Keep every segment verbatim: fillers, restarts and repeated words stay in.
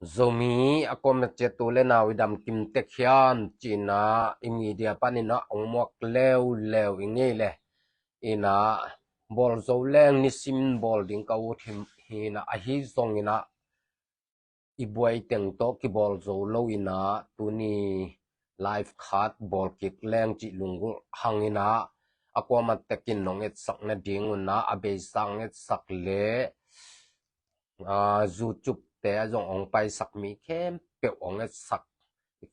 Zomi a kuamah ciat u le nau i dam kim tek hiam cihna i media panin ah ong muak leuleu i ngei le. Ina bawl zo leng nisim bawl ding ka ut hi, hina ahi zongina i buai teng tawh kibawl zo lo ina tuni live khat bawl kik leng cih lunggulh hangina a kuamah tekin nong etsak nading una a beisa ong etsak le YouTube te a zong ong paisak mi khempeuh ong etsak,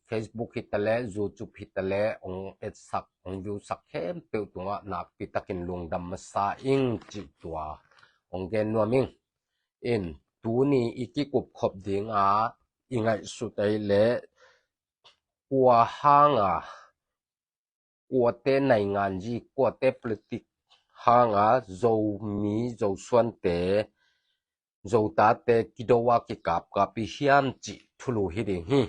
Facebook hi ta le YouTube hi ta le ong etsak ong viewsak khempeuh tungah nakpi takin lungdam masa ing cih tua ong gen nuam ing. In tuni i kikup khop dinga i ngaihsut ei le kua hanga kuate nainganzi kuate politik hanga Zomi Zosuante Zotate kido a kikapkap i hiam cih thulu hi ding hi.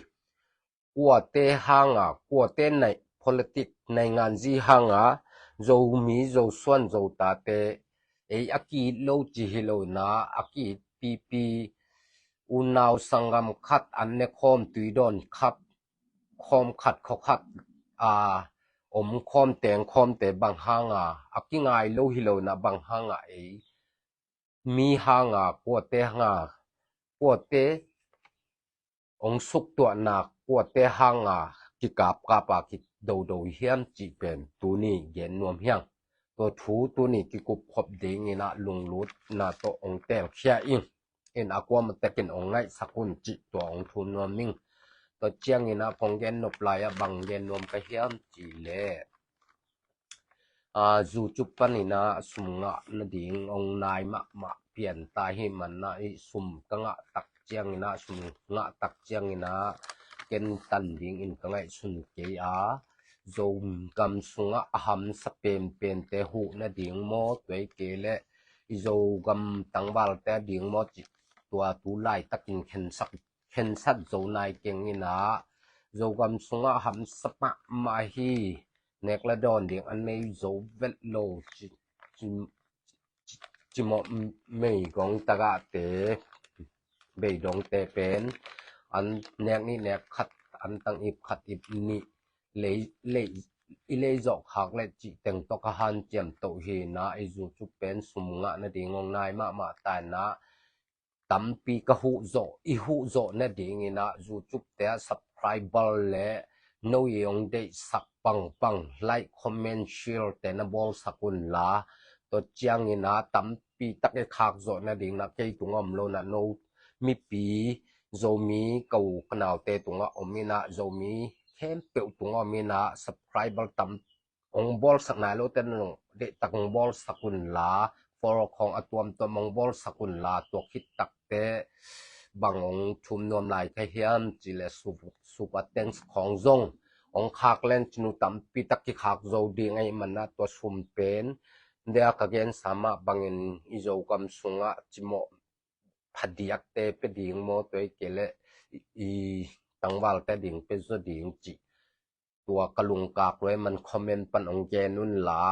Kuate hanga kuate nai politik nainganzi hanga Zomi Zosuan Zotate ei a ki-it lo ci hi lo na a ki-it pipi unau sanggam khat an ne khawm tui dawn khat khawm khat khaw khat a om khawm teng khawmte bang hanga a kingai lo hi lo na bang hanga ei mi hanga kuate hanga kuate ong suktuahna kuate hanga kikapkapa kidodo hiam cih pen tuni gen nuam hiang. Tua thu tuni kikup khop dingina lunglutna tawh ong telkhia ing. In a kuamah tekin ong ngaihsak un cih tua ong thu nuam ing. Tua ciangina kong gen nop lai-ah bang gen nuam ka hiam cih le YouTube panina sum ngah nading ong nai mahmah pian ta hi manna i sum ka ngah tak ciangina sum ngah tak ciangina ken tan dingin ka ngaihsun kei a Zogam sungah a hamsa penpente huh nading maw tuai kei le i Zogam tangvalte a ding maw cih tua tu laitakin khensak khensat zo nai keng ina Zogam sungah hamsa mahmah hi. Nek le dawn ding an mei zo vet lo ci, ci, ci, cimawh mei gong tagahte beidongte pen an nek nih nek khat an tang ip khat ip nih lei, lei, i lei zawh khak le cih teng tawh ka hanciam toh hi na i zu cu pen sum ngah nading ong nai mahmah ta ina tampi ka huh zawh i huh zawh nadingina YouTube te ah subscriber le no i ong deihsak pangpang like comment share te na bawlsak unla tua ciangina tampi tak i khak zawh nadingna kei tunga om lona no mipi Zomi ka u ka naute tunga om ina Zomi khempeuh tunga om ina subscriber tam ong bawlsak nai lote nong deihtak ong bawlsak unla follow khawng a tuamtuam ong bawlsak unla tua khit takte bang ong thum nuam lai ka hiam cih le super thanks khawng zong ong khak len cinu tampi tak kikhak zo ding ahih manna tua sum pen dia ka gensa mah bangin i Zogam sungah cimawh phadiakte pe ding maw tuai kei le i tangvalte ding pe zaw ding cih tua ka lungkak luai man comment pan ong gen unla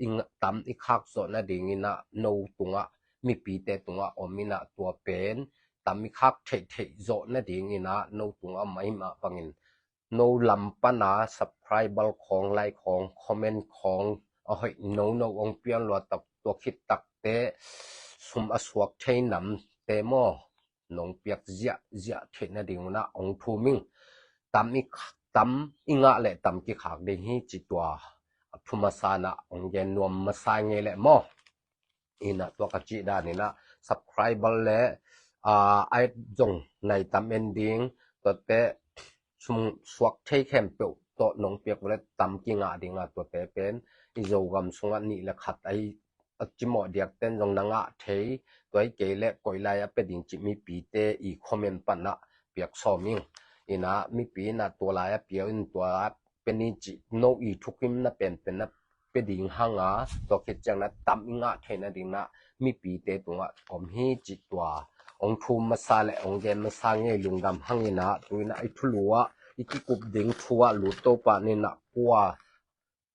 i tam i khak zawh nadingina no tungah mipite tungah om ina tua pen tam i khak theihtheih zawh nadingina no tungah om ahi mah bangin no lam pana subscriber khawng like khawng comment khawng a hoih nono ong pian lua tak tua khit takte sum a suak thei namte maw nong piak ziahziah theih nading una ong thum ing. Tam i tam i ngah le tam kikhak ding hi ci tua a thu masa na ong gen nuam masa ngei le maw ina tua ka cih dan ina subscriber le a ai zong nai tam en ding tuate sum suak thei khempeuh tawh nong piak le tam kingah dinga tuate pen i Zogam sungah nih le khat ahi a cimawh diakten zong na ngah thei tuai kei le koilai a pe ding cih mipite i comment panah piak sawm ing. Ina mipi ina tua lai a piau in tua pe ni cih no i thukim na penpen na pe ding hanga tua khit ciang na tam i ngah theih nading na mipite tungah om hi cih tua ong thum masa le ong gen masa ngei lungdam hangina tuina i thulu ah i kikup ding thu ah lut to pah nina kua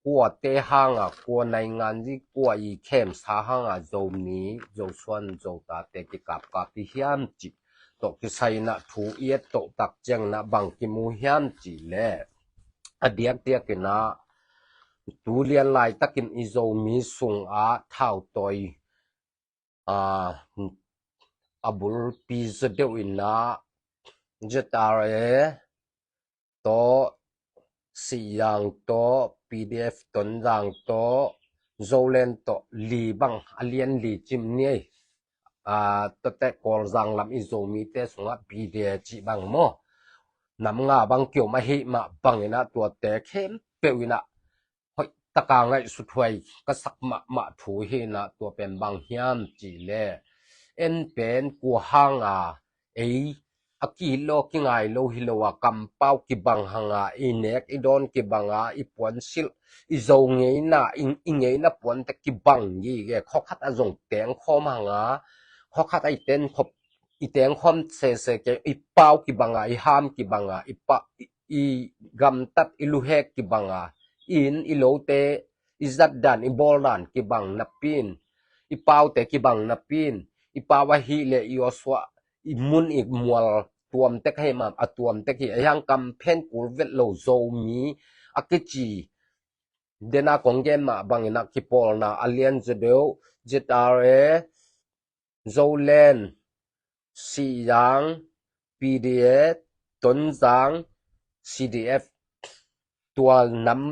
kuate hanga kua nainganzi kua i khemsa hanga Zomi Zosuan Zotate kikapkap i hiam cih tawh kisai inah thu i et toh tak ciang inah bang kimu hiam cih leh, a diakdiak inah tu lian laitakin i Zomi sungah thautawi a, a bulpi zaw deuh inah Z R A tawh, Sihzang tawh, P D F Tonzang tawh, Zoland tawh li bang a lian li cim ni ei. A, tuate Kawlzang lam i Zomite sungah P D A cih bang maw, nam nga bang kiom ahih mah bang inah tuate khempeuh inah hoih taka ngaihsut huai ka sak mahmah thu hi inah, tua pen bang hiam cih leh, en pen kua hanga ei a kilaw kingai lo hi lo a, kampau kibang hanga, i nek i dawn kibanga, i puansilh, i Zo ngeina, i, i ngeina puante kibang gige, khawkhat a zong tengkhawm hanga, khawkhat a i ten khop i tengkhawm sese kei, i pau kibanga, i ham kibanga, i pa, i, i gamtat, i luhek kibanga, i inn i lote, i zatdan i bawldan kibang napi in, i paute kibang napi in, i pau ahih leh i awsuah, i mun i mual tuamtek ahih mah, a tuamtek hi a hiang, kam phen kul vet lo Zomi a kici dena kong gen mah bang inah kipawlna a lian zaw deuh, Z R A, Zoland, Sihzang, P D A, Tonzang, C D F, tua nam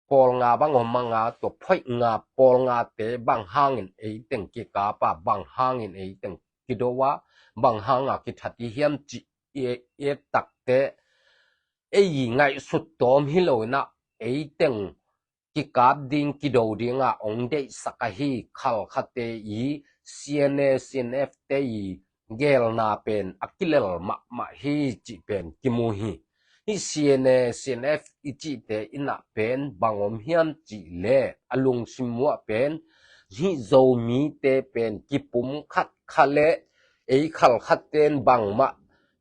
pawl nga bang om hanga, tua phoih nga pawl ngate bang hangin ei teng kikap a, bang hangin ei teng kido a, bang hanga kithat i hiam cih i, i et takte, ei i ngaihsut tawm hi lo inah, ei teng kikap ding, kido dinga ong deihsak ahi khalkhate i C N A, C N F te i gelna pen a kilel mahmah hi cih pen kimu hi. Hih C N A, C N F i cihte inah pen bang om hiam cih leh, a lungsim muah pen hih Zomite pen kipum khat kha leh, ei khalkhatten bangmah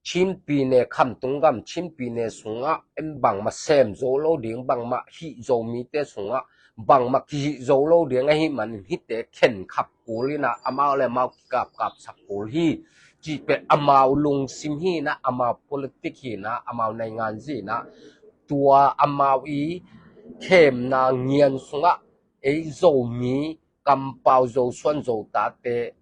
Chin pyine, khamtung gam Chin pyine sungah en bangmah sem zo lo ding, bangmah hih Zomite sungah bangmah kihih zo lo ding ahih manin hihte khen khap kul inah, amau le amau kikapkapsak kul hi cih pen amau lungsim hi inah, amau politik hi inah, amau naingan zi inah, tua amau i khemna ngian sungah ei Zomi kampau, Zosuan, Zotate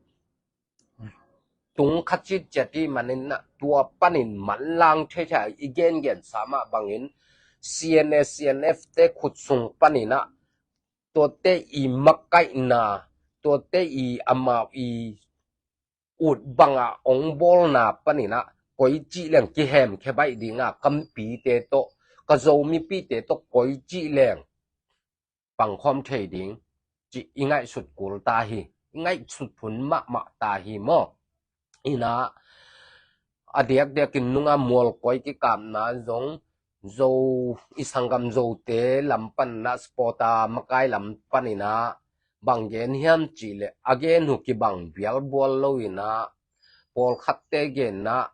tung kha citciat i hih manin ah, tua panin manlang thei thei a, i gengensa mah bangin C N A, C N F te khut sung panin ah, tuate i makaihna, tuate i amau i ut bangah ong bawlna panin ah, koi cih leng kihemkhia baih ding a, ka mipite tawh, ka Zomipite tawh koi cih leng pangkhawm thei ding cih i ngaihsut kul ta hi, i ngaihsut phun mahmah ta hi maw. Inah, a diakdiakin nunga mualkoi kikapna zong, Zo, i sanggam Zote lam panin ah, sport a makai lam panin ah, bang gen hiam cih leh, a gen uh kibang bialbual lo inah, pawlkhatte genna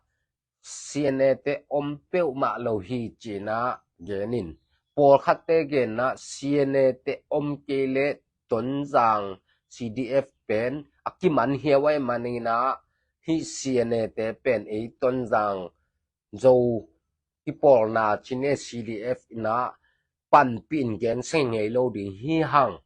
C N A te om peuhmah lo hi ci-in ah gen in, pawlkhatte genna C N A te om kei leh Tonzang C D F pen a kiman hiau ahih manin ah, hih C N A te pen ei Tonzang Zo i pawlna cine C D F inah panpih in gensia ngei lo ding hi hang.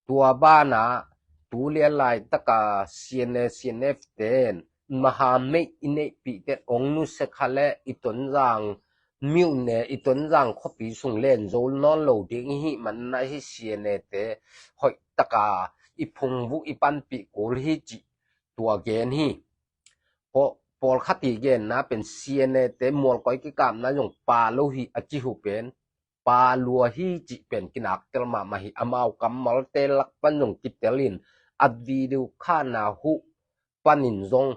Tua banah, tu lian laitaka C N A, C N F ten maha meih i neihpih ten ong nusia kha leh i Tonzang myone, i Tonzang khuapi sung len zo nawn lo ding i hih manin ah, hih C N A te hoihtaka i phungvuh, i panpih kul hi cih tua gen hi. Paw-, pawlkhat i genna pen C N A te mualkoi kikapna zong pa lo hi a ci uh pen, pa lua hi cih pen kinaktel mahmah hi. Amau kammalte lak pan zong kitel in, a video khana uh panin zong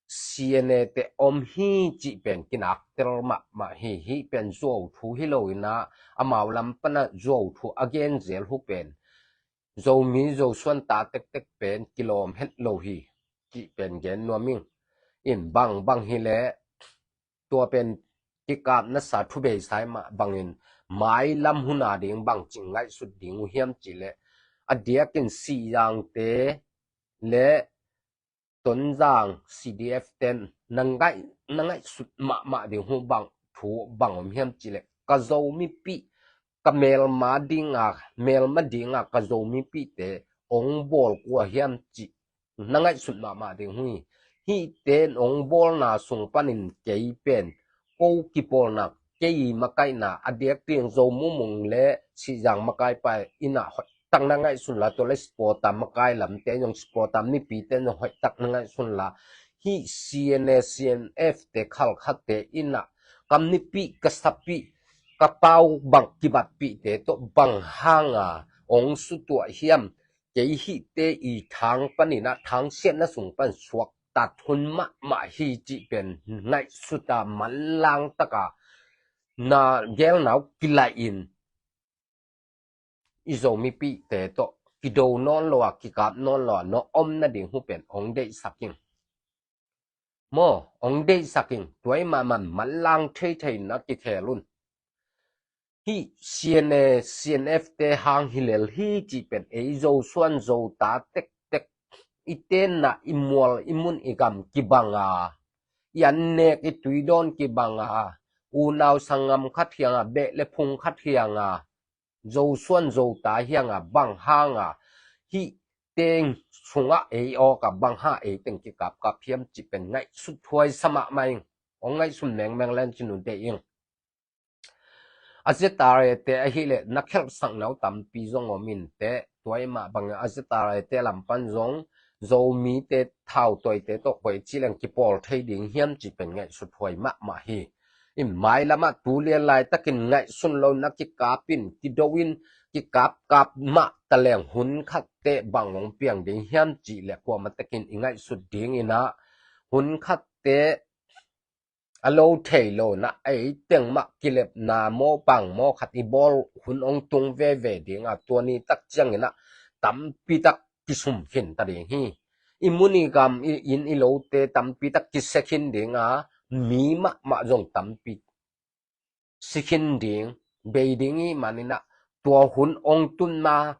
C N A te om hi cih pen kinaktel mahmah hi. Hih pen zuau thu hi lo inah, amau lam panah zuau thu a gen zel uh pen Zomi Zosuan ta tektek pen kilawm het lo hi cih pen gen nuam ing. In bang bang hi leh, tua pen kikapna sa thu beisa mah bangin, mailam hun a ding bang cih ngaihsut ding uh hiam cih leh, a diakin Sihzangte le Tonzang C D F ten na ngaih, na ngaihsut mahmah ding uh bang thu bang om hiam cih leh, ka Zomipih, ka melma dinga, melma dinga ka Zomipihte ong bawl kua hiam cih na ngaihsut mahmah ding uh hi. Hihte ong bawlna sung panin kei pen ko kipawlna, kei makaihna, a diak ding Zo Mumung le Sizang makai pa in ah hoihtak na ngaihsun la, tua le supporter makai lamte zong, supporter mipite zong hoihtak na ngaihsun la. Hih C N A, C N F te khalkhatte in ah ka mipih, ka sapih, ka pau bang kibatpihte tawh bang hanga ong sutuah hiam? Kei hihte i thang panin ah, thangsiatna sung pan suaktat hun mahmah hi cih pen ngaihsuta manlang taka na gelna uh kilaih in, i Zomipihte tawh kido nawn lo a, kikap nawn lo a, na om nading uh pen ong deihsak ing. Maw, ong deihsak ing, tua i mahmah manlang theithei na kikhel un. Hih C N A, C N F te hang hi lel hi cih pen ei Zo suan Zo ta tektek, i tenna, i mual, i mun, i gam kibanga, i annek, i tuidawn kibanga, unau sanggam khat hianga, beh le phung khat hianga, Zo suan Zo ta hianga, bang hanga hih teng sungah ei awka bang ha ei teng kikapkap hiam cih pen ngaihsut thuai sa mahmah ing. Ong ngaihsun mengmeng len cin uh deih ing. A Z R A te ahileh na khelhsakna uh tampi zong om in teh, tua i mah bangin a Z R A te lam pan zong Zomite thautawite tawh koi ci leng kipawl thei ding hiam cih pen ngaihsut huai mahmah hi. I mai lamah tu lian laitakin ngaihsun lo na kikap in, kido in, kikapkap mah taleng hun khat teh bang hong piang ding hiam cih leh kuamah takin i ngaihsut ding in ah, hun khat teh a lo thei lo na, ei teng mah kilepna maw, bang maw khat i bawl hun hong tung veve ding a, tua ni tak ciangin ah tampi tak kisum khin ta ding hi. I mun i gam, i inn i lote tampi tak kisia khin ding a, mi mahmah zong tampi si khin ding, bei ding i manin ah, tua hun hong tunna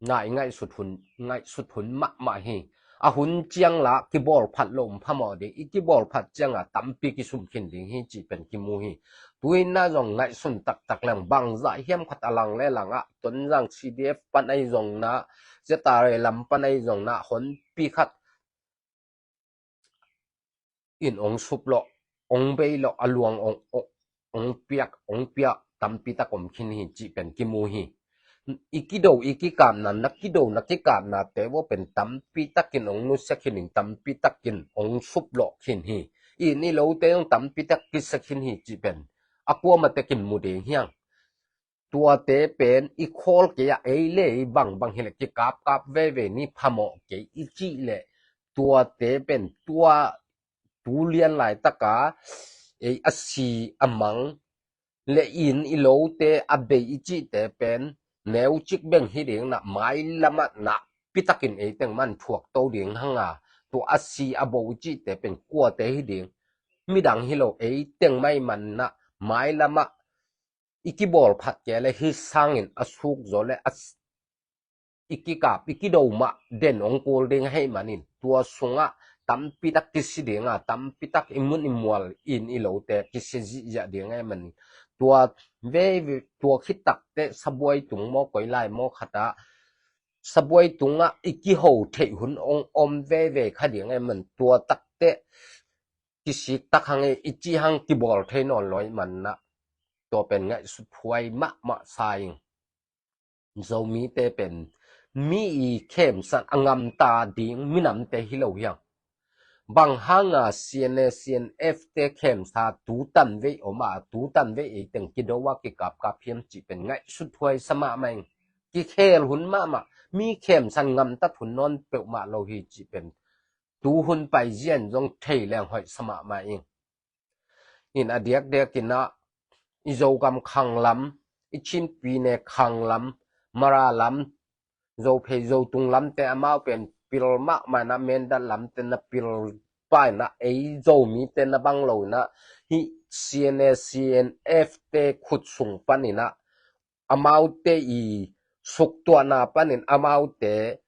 na i ngaihsut hun, ngaihsut hun mahmah hi. A hun ciang la kibawl phat lo phamawh ding, i kibawl phat ciang a tampi kisum khin ding hi cih pen kimu hi. Tu in ah zong ngaihsun taktak leng bangzah hiam khat a lang le lang ah, Tonzang C D F pan ahi zong na, Z R A lam pan ahi zong na, honpi khat in hong sup lawh, hong bei lawh, a luang hong, hong, hong piak, hong piak tampi tak om khin hi cih pen kimu hi. I kido i kikapna, na kido na kikapna te vua pen tampi takin hong nusia khin in, tampi takin hong sup lawh khin hi. I inn i lote zong tampi tak kisia khin hi cih pen a kuamah takin mu ding hiang. Tuate pen i khawl kei a, ei le ei bangbang hileh kikapkap veve ni, phamawh kei i cih leh, tuate pen tua tu lian laitaka ei a si a mang le i inn i lote a bei i cihte pen neucik beng hi ding na, mai lamah na pitakin ei teng man thuak to ding hanga, tua a si a bo i cihte pen kuate hi ding? Midang hi lo, ei teng mai man na, mai lamah i kibawl phat kei le hi sangin a suk zaw le a s-, i kikap, i kido mah den hong kul ding ahih manin, tua sungah tampi tak kisi ding a, tampi tak i mun i mual, i inn i lote kisi zihziah ding ahih manin, tua veve, tua khit takteh sabuai tung maw, koi lai maw khatah sabuai tungah i kiho theih hun hong om veve kha ding ahih manin, tua takteh kisik tak hang e i cih hang kibawl thei nawn lo ahih manin ah, tua pen ngaihsut huai mahmah sa ing. Zomite pen mi i khemsan a ngamta ding minamte hi lo hiang. Bang hanga C N A, C N F te khemsa tu tanvei om a, tu tanvei ei teng kido a kikapkap hiam cih pen ngaihsut huai sa mahmah ing. Kikhel hun mahmah, mi khemsan ngamtat hun nawn peuhmah lo hi cih pen tu hun paizia in zong thei leng hoih sa mahmah ing. In a diakdiakin ah i Zogam khang lam, i Chin pyine khang lam, Mara lam, Zophei Zotung lamte amau pen pil mahmah in ah, Mindat lamte na pil pah in ah, ei Zomite na bang lo in ah, hih C N A, C N F te khut sung panin ah, amaute i suktuahna panin amaute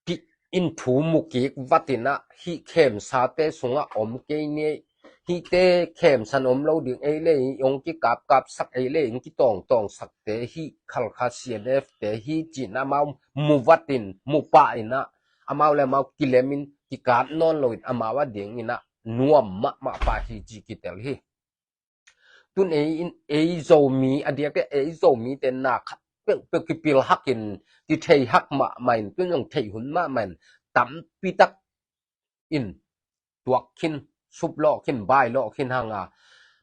ki-, in thu mu kik vatin ah hih khemsate sungah om kei ni, hihte khemsan om lo ding, ei le ei hong kikapkapsak, ei le ei hong kitawngtawngsakte hih Khalkha C N F te hi ci-in amau mu vatin, mu pah in ah, amau le amau kilemin kikat nawn loin amau a dingin ah nuam mahmah pah hi ci kitel hi. Tun ei in, ei Zomi, a diakte ei Zomite na khat peuhpeuh kipil hakin, kithei hak mahmah in, tun zong theih hun mahmah in, tampitak in tuak khin, suplawh khin, bailawh khin hanga,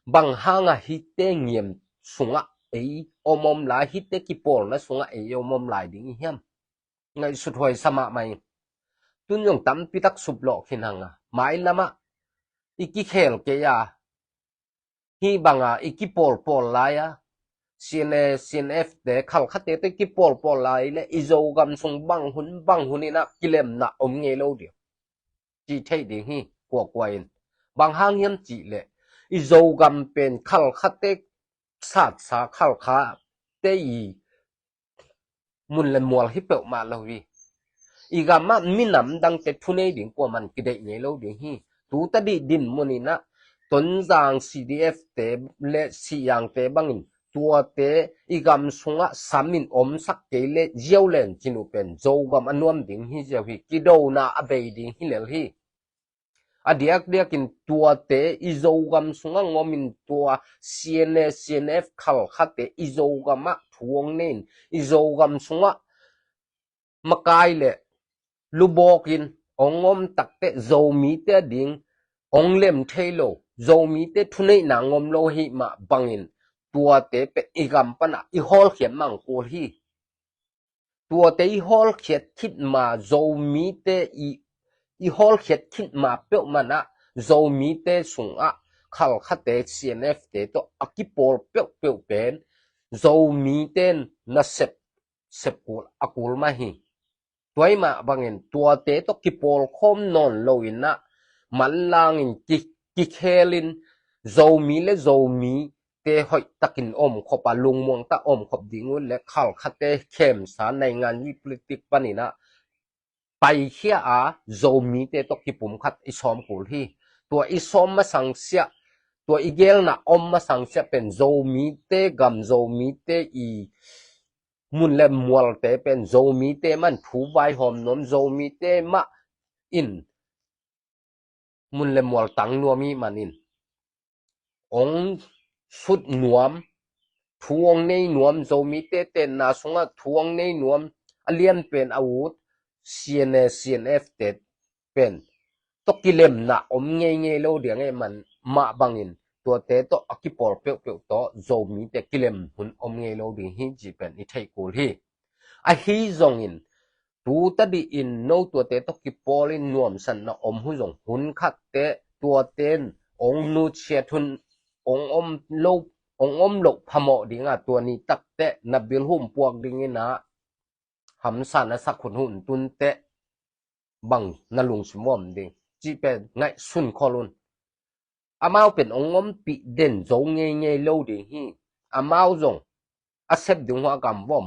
bang hanga hihte ngiam sungah ei om om lai, hihte kipawlna sungah ei om om lai ding i hiam? Ngaihsut huai sa mahmah in. Tun zong tampitak suplawh khin hanga, mailamah i kikhel kei a, hih banga i kipawlpawl lai a, C N A, C N F te, Khalkhate te kipawlpawl lai le i Zogam sung bang hun bang hun in ah kilemna om ngei lo ding, ci thei ding hi, kuakua in. Bang hang hiam cih leh i Zogam pen Khalkhate satsa, Khalkhate i mun le mual hi peuhmah lo hi. I gamah minam dangte thunei ding kuaman kideih ngei lo ding hi. Tu tadih dinmun in ah Tonzang C D F te le Siang te bangin tuate i gam sungah samin omsak kei le ziau len cin uh pen Zogam a nuam ding hi ziau hi. Kidona a bei ding hi lel hi. A diakdiakin tuate i Zogam sungah ngomin tua C N A, C N F Khalkhate i Zogamah thu hong nei in, i Zogam sungah makai le lubawkin hong om takteh Zomite a ding hong lem thei lo, Zomite thuneihna ngom lo hi mah bangin tuate pen i gam panah i hawlkhiat mang kul hi. Tuate i hawlkhiat khit ma Zomite i, i hawlkhiat khit ma peuhmah ah Zomite sungah Khalkhate C N F te tawh a kipawl peuhpeuh pen Zomite nasep sep kul a kul mah hi. Tua i mah bangin tuate tawh kipawl khawm nawn lo in ah manlangin ki, kikhelin Zomi le Zomi te hoih takin omkhop a, lungmuang tak omkhop ding uh le Khalkhate khemsa naingan i politik panin ah paikhia a Zomite tawh kipumkhat i sawm kul hi. Tua i sawm masang siah, tua i gelna om masang siah pen Zomite gam, Zomite i mun le mualte pen Zomite man thu vaihawm nuam, Zomite mah in mun le mual tang nuam i manin hong sut nuam, thu hong nei nuam, Zomite tenna sungah thu hong nei nuam, a lianpen a ut C N A, C N F te pen tawh kilemna om ngeingei lo ding ahih man mah bangin tuate tawh a kipawl peuhpeuh tawh Zomite kilem hun om ngei lo ding hi cih pen i theih kul hi. Ahi zongin tu tadih in no tuate tawh kipawlin nuamsatna om hun zong hun khatteh tuate in hong nutsiat hun hong om lo, hong om loh phamawh ding a, tua ni takteh na bilhum puak dingin ah hamsa na sak hun hun tunteh bang na lungsim om ding cih pen ngaihsun khol un. Amau pen hong ompih den zo ngeingei lo ding hi. Amau zong a sep ding uh a gam vom.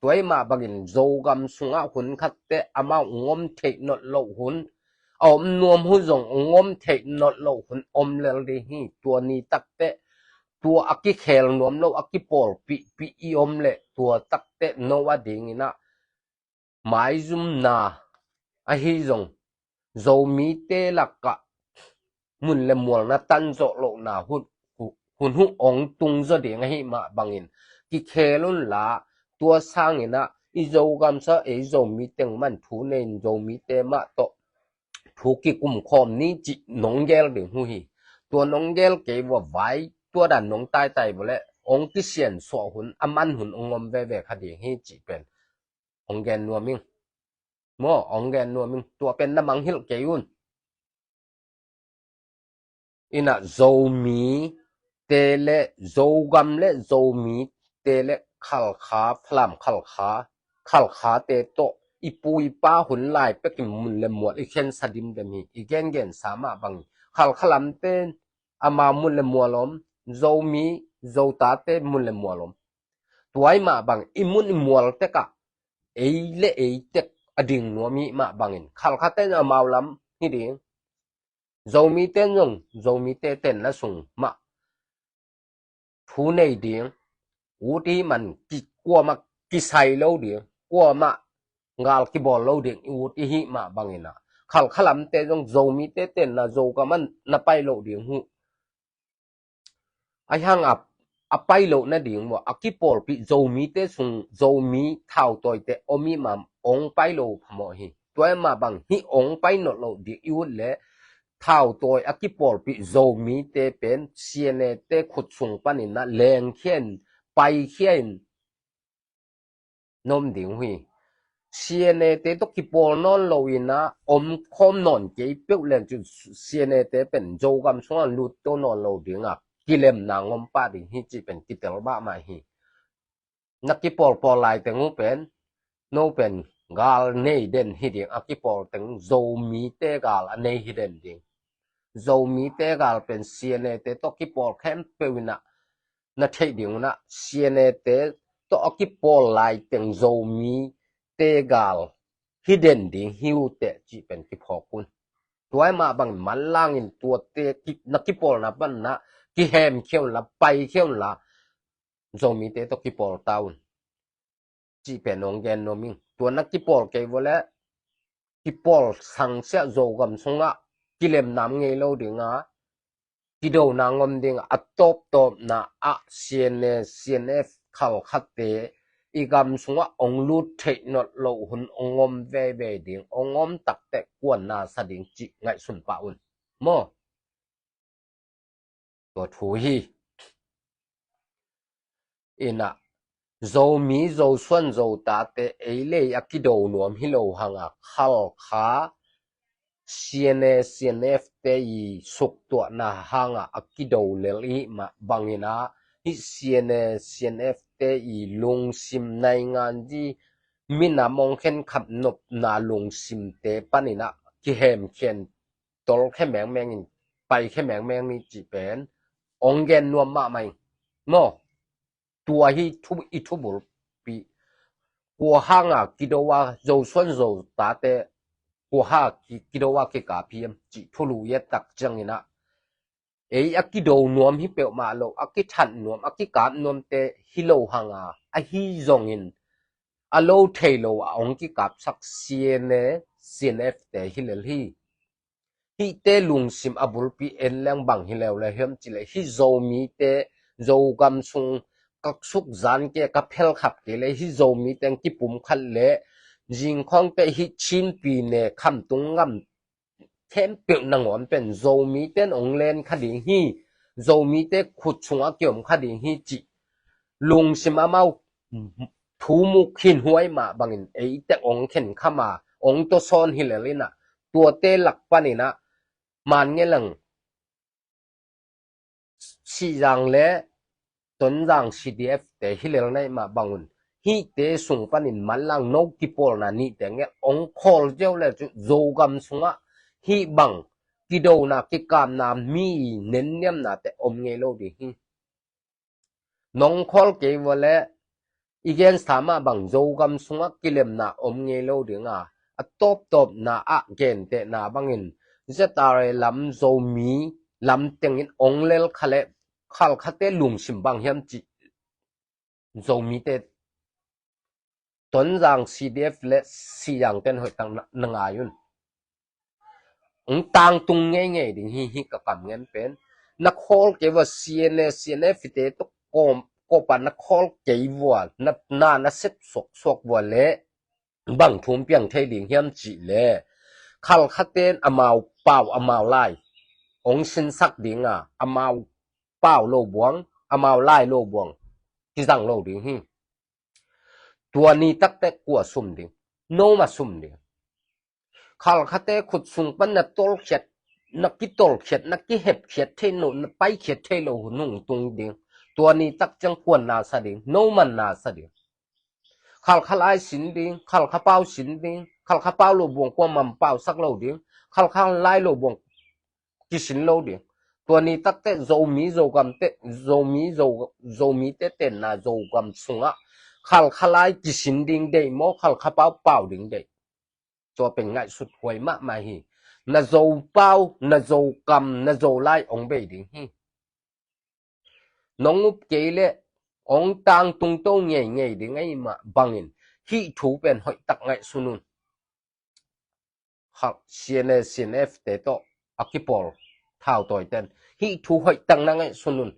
Tua i mah bangin Zogam sungah hun khatteh amau hong om theih nolh loh hun, a om nuam hun zong hong om theih nolh loh hun om lel ding hi. Tua ni takteh tua a kikhel nuam lo a kipawlpihpih i om leh tua takteh no a dingin ah maizumna ahi zong Zomite lakah mun le mual na tan zawh lohna hun, hun huh hong tung zaw ding ahih mah bangin kikhel unla, tua sangin ah i Zogam sa ei Zomi teng man thu nei in Zomite mah tawh thu kikum khawm ni cih nong gel ding uh hi. Tua nong gel kei vua vai, tua dan nong taitai vua leh hong kisiansuah hun, a man hun hong om veve kha ding hi cih pen hong gen nuam ing. Maw, hong gen nuam ing. Tua pen na mangngilh kei un. Inah Zomite le Zogam le Zomite le Khalkha, Falam Khalkha, Khalkhate tawh i pu i pa hun lai pekin mun le mual i khensa dimdem hi. I gengensa mah bangin Khalkha lamte ama mun le mual om, Zomi, Zotate mun le mual om. Tua i mah bang i mun i mual tekah ei le ei tek a ding nuam i hih mah bangin Khalkha ten amau lam hi ding. Zomite zong Zomite tenna sung mah thu nei ding, ut i hih man ki, kuamah kisai lo ding, kuamah gal kibawl lo ding i ut i hih mah bangin ah Khalkha lamte zong Zomite tenna Zogam ah na pai lo ding uh. Ahi hang a, a pai loh nading maw, a kipawlpih Zomite sung Zomi thautawite om i hih mah ong pai lo phamawh hi. Tua i hih mah bang hih ong pai nolh loh ding i ut leh thautawi a kipawlpih Zomite pen C N A te khut sung panin ah lengkhia in, paikhia in na om ding uh hi. C N A te tawh kipawl nawn lo in ah om khawm nawn kei peuh leng cun C N A te pen Zogam sungah lut to nawn lo ding a kilemna ngom pah ding hi cih pen kitel mahmah hi. Na kipawlpawl lai teng uh pen no pen gal nei den hi ding, a kipawl teng Zomite gal a nei hi den ding. Zomite gal pen C N A te tawh kipawl khempeuh in ah na theih ding un ah C N A te tawh a kipawl lai teng Zomite gal hi den ding hi uh teh cih pen kiphawk un. Tua i hih mah bangin manlang in tuate ki, na kipawlna pan ah kihemkhia un la, paikhia un la, Zomite tawh kipawl ta un cih pen ong gen nuam ing. Tua na kipawl kei vua leh kipawl sangsiah Zogam sungah kilemna ngei lo ding a, kidona ngom ding a, a tawptawpna ah C N A, C N F Khalkhate i gam sungah ong lut theih nolh loh hun ong om veve ding, ong om takteh kuanna sa ding cih ngaihsun pah un. Maw? Tua thu hi. Inah, Zomi, Zosuan, Zotate ei lei a kido nuam hi lo hangah Khalkha, C N A, C N F te i suktuahna hangah a kido lel i hih mah bangin ah, hih C N A, C N F te i lungsim naingan zi minam ong khenkhap nopna lungsimte panin ah kihemkhia in, tolkhia mengmeng in, paikhia mengmeng ni cih pen ong gen nuam mahmah ing. Maw, tua hi thu, i thubulpi. Kua hanga kido a Zosuan Zotate kua ha ki, kido a kikap hiam cih thulu i et tak ciangin ah, ei a kido nuam hi peuhmah lo, a kithat nuam, a kikap nuamte hi lo hanga, ahi zongin a lo thei lo a ong kikapsak C N A, C N F te hi lel hi. Hihte lungsim a bulpi en leng bang hi leuleu hiam cih leh, hih Zomite, Zogam sung ka suk zan kei, ka phelkhap kei leh, hih Zomite ong kipumkhat leh, zingkhawngte hih Chin pi ne khamtung gam khempeuh nangawn pen Zomite in ong len kha ding hi, Zomite khut sungah kiom kha ding hi cih lungsim amau thu muk khin huai mah bangin eite ong khenkham a, ong tawsawn hi lel inah, tuate lak panin ah, man nge lang Sihzang le Tonzang C D F te hi lel na i hih mah bangun, hihte sung panin manlang no kipawlna nihte ngelh ong khawl ziau le cu Zogam sungah hih bang kidona kikapna mi nenniamnate om ngei lo ding hi. Nong khawl kei vua le i gensa mah bang Zogam sungah kilemna om ngei lo ding a, a tawptawpna ah gentehna bangin Z R A lam, Zomi lam tengin ong lel kha le Khalkhate lungsim bang hiam cih Zomite Tonzang C D F le Sihzang ten hoih tak na, na ngai un. Ong tangtung ngeingei ding hi, hi ka kam ngen pen. Na khawl kei vua C N A, C N F te tawh kawm, kawpa na khawl kei vua, na, na, na sep suaksuak vua le bang thu ong piang thei ding hiam cih le, Khalkhate in amau pau, amau lai ong sinsak ding a, amau pau lo buang, amau lai lo buang kizang lo ding hi. Tua ni takte kua sum ding? No mah sum ding. Khalkhate khut sung pan na tolkhiat, na kitolkhiat, na kihepkhiat thei lo, na paikhiat thei lo hun hong tung ding. Tua ni tak ciang kua na sa ding? No mah na sa ding. Khalkha lai sin ding, Khalkha pau sin ding, Khalkha pau lo buang kua mah pausak lo ding, Khalkha lai lo buang kisin lo ding. Tua ni takte Zomi, Zogam te, Zomi, Zo, Zomite tenna Zogam sungah Khalkha lai kisin ding deih maw, Khalkha pau pau ding deih? Tua pen ngaihsut huai mahmah hi. Na Zopau, na Zokam, na Zolai hong bei ding hi. Nong up kei leh hong tangtung to ngeingei ding ahih mah bangin hih thu pen hoihtak ngaihsun un. Kha, C N A, C N F te tawh a kipawl thautawite'n hih thu hoihtak na ngaihsun un.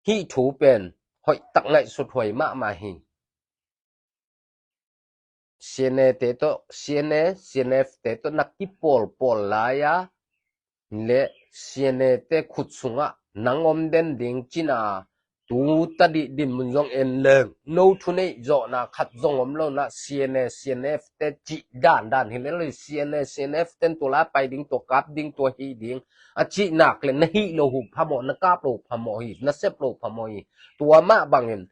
Hih thu pen hoihtak ngaihsut huai mahmah hi. C N A te tawh, C N A, C N F te tawh na kipawlpawl lai-a leh C N A te khut sungah nang om den ding cihna tu tadih dinmun zong en leng, no thuneih zawhna khat zong om lo-in ah, C N A, C N F te cih dandan hi lel hi. C N A, C N F te'n tua lai pai ding, tua kap ding, tua hih ding a cih nak leh na hih loh uh phamawh, na kap loh uh phamawh hi, na sep loh uh phamawh hi. Tua mah bangin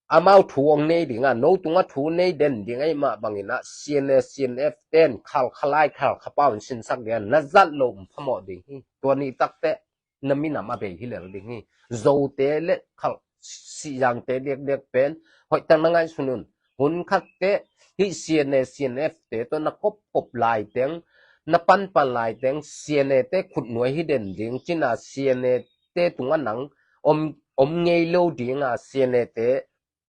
amau thu hong nei ding a, no tungah thu nei den ding ahih mah bangin ah, C N A, C N F te'n Khalkha lai, Khalkha pau in sinsak ding a, na zat loh uh phamawh ding hi. Tua nih takteh na minam a bei hi lel ding hi. Zote leh Khal, Sihzangte diakdiak pen hoihtak na ngaihsun un. Hun khatteh hih C N A, C N F te tawh na kopkop laiteng, na panpan laiteng, C N A te khutnuai hi den ding cihna, C N A te tungah nang om, om ngei lo ding a, C N A te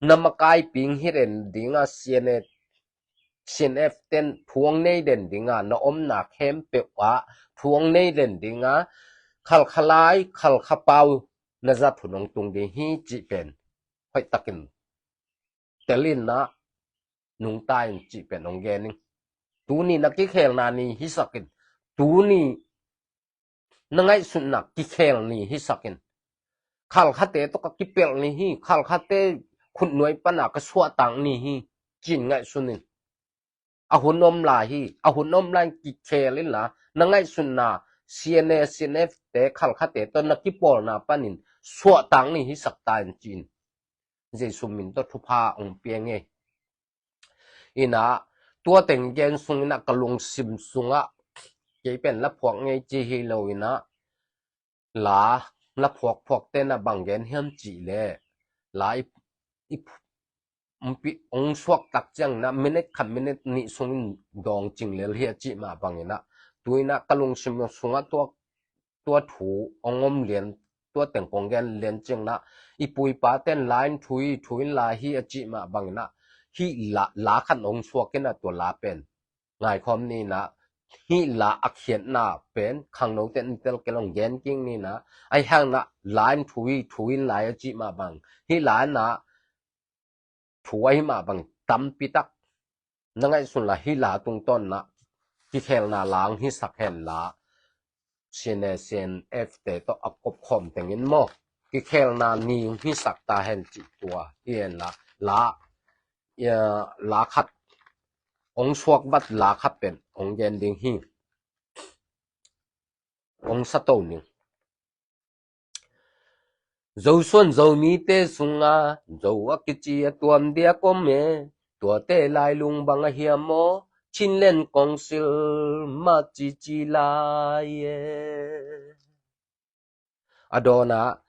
na makaiping hi den ding a, C N A, C N F te'n thu hong nei den ding a, na omna khempeuh ah thu hong nei den ding a, Khalkha lai, Khalkha pau na zat hun hong tung ding hi cih pen hoihtakin tel in ah, nungta in cih pen hong gen ing. Tuni na kikhelna ni hisak in. Tuni na ngaihsutna kikhel ni hisak in. Khalkhate tawh ka kipelh ni hi, Khalkhate khutnuai pana ka suahtak ni hi, ci-in ngaihsun in. A hun om lai hi, a hun om lai in kikhel inla, na ngaihsutna C N A, C N F te, Khalkhate tawh na kipawlna panin suahtak ni hisak ta in, ci-in Jesu min tawh thupha hong pia ing ei. Inah, tua teng gen sung inah ka lungsim sungah, kei pen la phuak ngei ci hi lo inah, la, la phuak phuak te na bang gen hiam cih leh, la i, i, umpi, hong suak tak ciang inah, minute khat minute nih sungin dawng cing lel hi a cih mah bang inah, tu inah ka lungsim sungah tua tua thu hong om lian, tua teng kong gen lian ciang inah, i pu i pa ten la in thu hi, thu in la hi a cih mah bang inah, hih la, la khat hong suak inah tua la pen ngaikhawm ni inah, hih la a khiatna pen khangno ten tel kei leh hong gen kik ni inah, ahi hang inah la in thu hi, thu in la hi a cih mah bang, hih la inah thu ahih mah bang tampi tak na ngaihsun la, hih la tungtawn inah kikhelna la hong hisak hen la, C N A, C N F te tawh a kopkhawm tengin maw, kikhelna ni hong hisak ta hen cih tua hi hen la, la, ia, la khat hong suak vat la khat pen hong gen ding hi. Hong sa to ning. Zosuan Zomite sungah Zo a kici a tuam diak om e, tuate lailung bang a hiam maw, Chinland Council mah cici lai e. A dawnah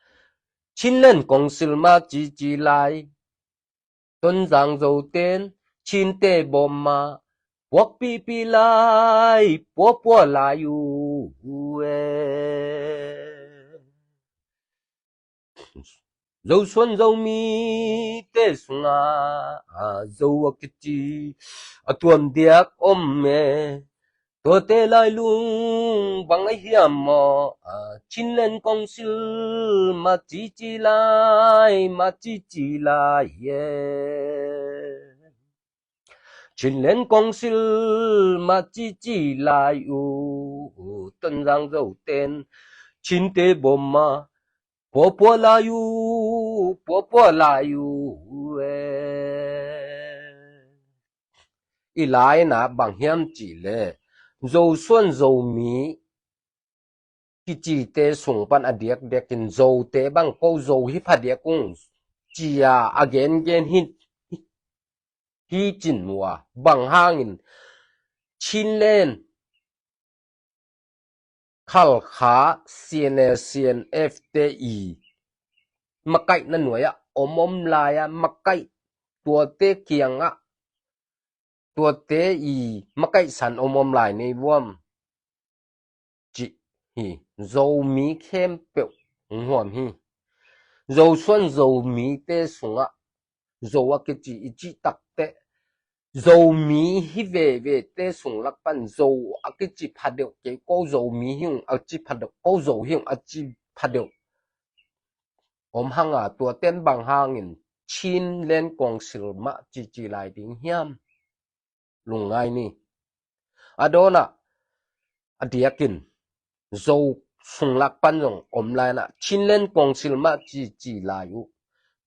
Chinland Council mah cici lai, Tonzang Zoten Chinte bawm mah puakpihpih lai, puapua lai uh e. Zosuan Zomite sungah Zo a kici a tuam diak om e, tuate lailung bang a hiam maw, Chinland Council mah cici lai, mah cici lai e. Chinland Council mah cici lai uh, Tonzang Zoten Chinte bawm mah puapua lai uh, puapua lai uh e. I la inah bang hiam cih leh, Zosuan Zomi kicite sung pan a diakdiakin Zote bang ko Zo hi phadiak ung, ci-a a gengen hi, hi cin uh a, bang hangin Chinland, Khalkha, C N A, C N F te i makaihna nuai-ah om om lai-a makaih, tuate kiangah tuate i makaihsan om om lai nei vuam cih hi. Zomi khempeuh hong huam hi. Zosuan Zomite sungah Zo a kici i cih takteh Zomi hi vevete sung lak pan Zo a kici phadeuh kei ko, Zomi hi ung a ci phadeuh ko, Zo hi ung a ci phadeuh om hanga, tuaten bang hangin Chinland Council mah cici lai ding hiam? Lungngai ni. A dawnah a diakin Zo sung lak pan zong om lai inah Chinland Council mah cici lai uh.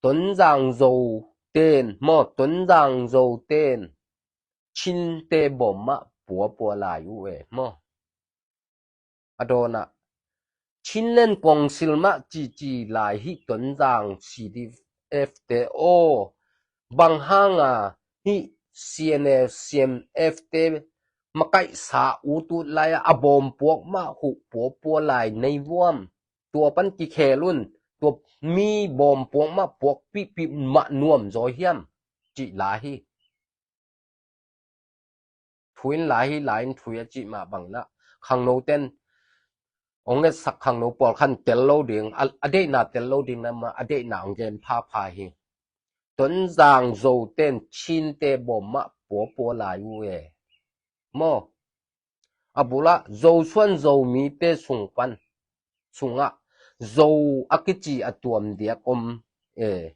Tonzang Zoten maw, Tonzang Zoten Chinte bawm mah puapua lai uh e maw. A dawnah Chinland Council mah cici lai hi Tonzang C D F te aw. Bang hanga hi C N F, C N F te makaihsa utut lai-a a bawmpuak mah huh puapua lai nei vuam. Tua pan kikhel un, tua mi bawmpuak mah puak pihpih mah nuam zaw hiam cih lai hi. Thu in lai hi, lai in thu hi a cih mah bangin ah khangnoten hong ngetsak khangno pawlkhat in tel lo ding, a, a deihna tel lo ding na mah a deihna hong gen phapha hi. Tonzang Zoten Chinte bawm mah puapua lai uh e maw. A bulah Zosuan Zomite sung pan, sungah Zo a kici a tuam diak om e.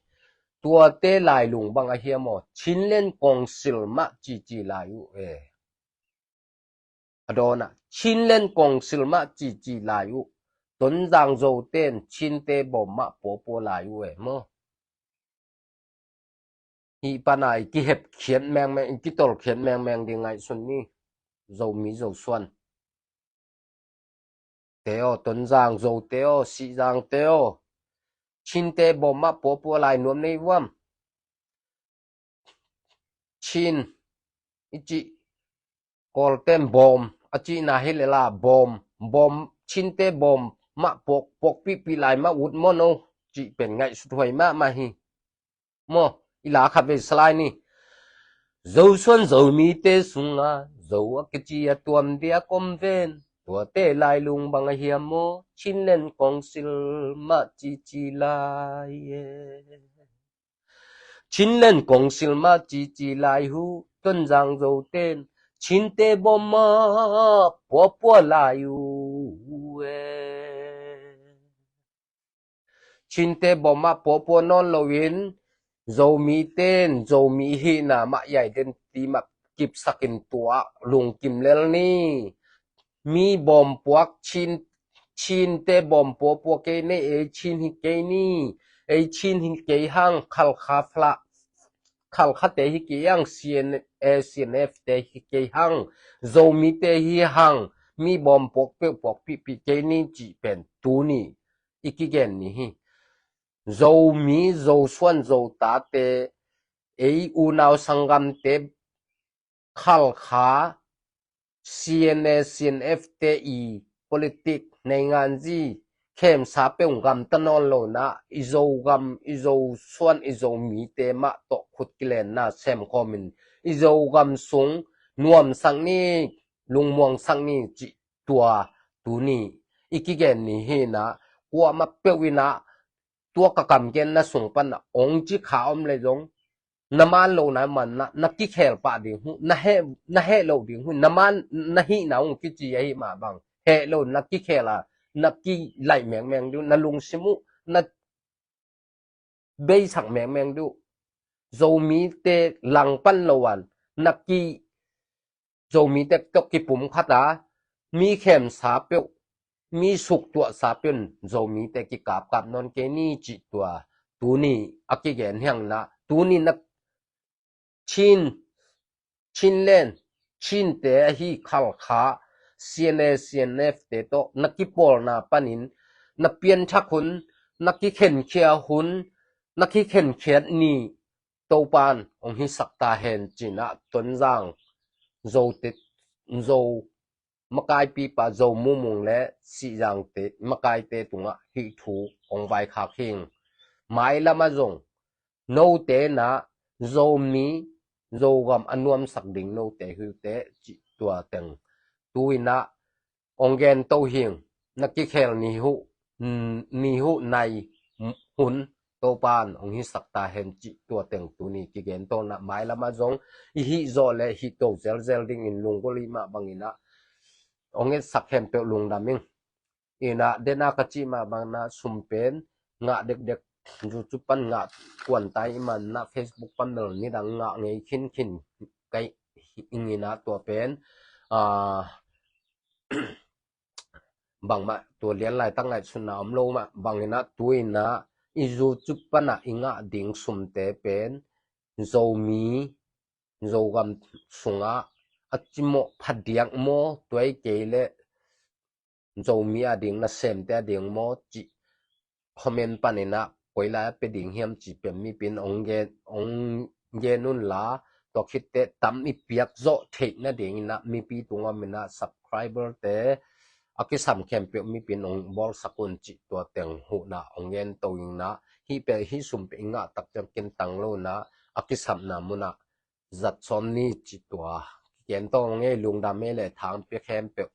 Tuate lailung bang a hiam aw, Chinland Council mah cici lai uh e. A dawnah Chinland Council mah cici lai uh. Tonzang Zoten Chinte bawm mah puapua lai uh e maw. Hih pana i kihepkhiat mengmeng, i kitolkhiat mengmeng ding ngaihsun ni. Zomi Zosuan te aw, Tonzang Zote aw, Sihzangte aw, Chinte bawm mah puapua lai nuam nei vuam. Chin i cih Kawlten bawm a cihna hi lel a, bawm, bawm, Chinte bawm mah puak, puak pihpih lai mah ut maw no cih pen ngaihsut huai mahmah hi. Maw, i la khat vei sa lai ni. Zosuan Zomite sunga Zo a kici a tuam diak om ven. Tuate lailung bang a hiam maw, Chinland Council mah cici lai e. Chinland Council mah cici lai uh, Tonzang Zoten Chinte bawm mah puapua lai uh e. Chinte bawm mah puapua nawn loin Zomiten Zomi hihna mah i identity mah kipsakin tua lungkim lel ni. Mi bawmpuak Chin, Chinte bawm puapua kei ni, ei Chin hi kei ni, ei Chin hi kei hang, Khalkha fla, Khalkhate hi kei hang, C N, eh, C N F te hi kei hang, Zomite hi hang, mi bawmpuak peuhpuak pihpih kei ni cih pen tuni i kigen ni hi. Zomi, Zosuan, Zotate, ei unau sanggamte, Khalkha, C N A, C N F te i politik, neinganzi, khemsa peuh gamta nawn lo na, i Zogam, i Zosuan, i Zomite mah tawh khut kilenna semkhawmin, i Zogam sung nuamsak ni, lungmuangsak ni cih tua tuni i kigen ni hi na, kuamah peuh in ah tua ka kamgenna sung pan ah ong ci kha om le zong, na man lo na man na, na kikhel pah ding uh, na heh, na heh lo ding uh, na man, na hihna ung kici ahi mah bang, heh lo na kikhel a, na kilaih mengmeng ding uh, na lungsim uh, na beisak mengmeng ding uh. Zomite langpan lo an, na ki, Zomite tawh kipum khat a, mi khemsa peuh, mi suktuahsa peuh in Zomite kikapkap nawn kei ni cih tua tuni a kigen hiang na, tuni na Chin, Chinland, Chinte ahi Khalkha, C N A, C N F te tawh na kipawlna panin, na pianthak hun, na kikhenkhia hun, na kikhenkhiat ni Topan ong hisak ta hen cin ah Tonzang Zote, Zo makaipipa Zo Mumung le Sihzangte makaite tungah hih thu ong vaikhak hing. Mailam ah zong note na Zomi, Zogam a nuamsak ding note hi uh teh cih tua teng tu-in ah hong gen to hing. Na kikhel ni uh, mm, ni uh nai hun Topan hong hisak ta hen cih tua teng tuni kigen to-in ah mailam ah zong i hih zawh leh hih to zelzel dingin lunggulh i hih mah bangin ah hong etsak khempeuh lungdam ing. In ah, den a ka cih mah bangin ah sum pen ngah dekdek, YouTube pan ngah kuan ta i hih manin ah Facebook pan bel nidang ngah ngei khinkhin ka hih ing in ah tua pen, ah, bangmah tua lian laitak ngaihsutna om lo mah bangin ah tu-in ah i YouTube pan ah i ngah ding sumte pen Zomi, Zogam sungah a cimawh phadiak maw, tua hi kei leh Zomi a ding, nasemte a ding maw cih comment panin ah koi lai a pia ding hiam cih pen mipi in hong gen, hong gen un la, tua khit teh tam i piak zawh theih nadingin ah mipi tungah om in ah subscriber-te a kisam khempeuh mipi in hong bawlsak un cih tua teng huhna hong gen to ing in ah, hih pen, hih sum pen i ngah tak ciang kintang lo in ah a kisapna munah zat sawn ni cih tua kigen to ing ei. Lungdam ei leh, thang pia khempeuh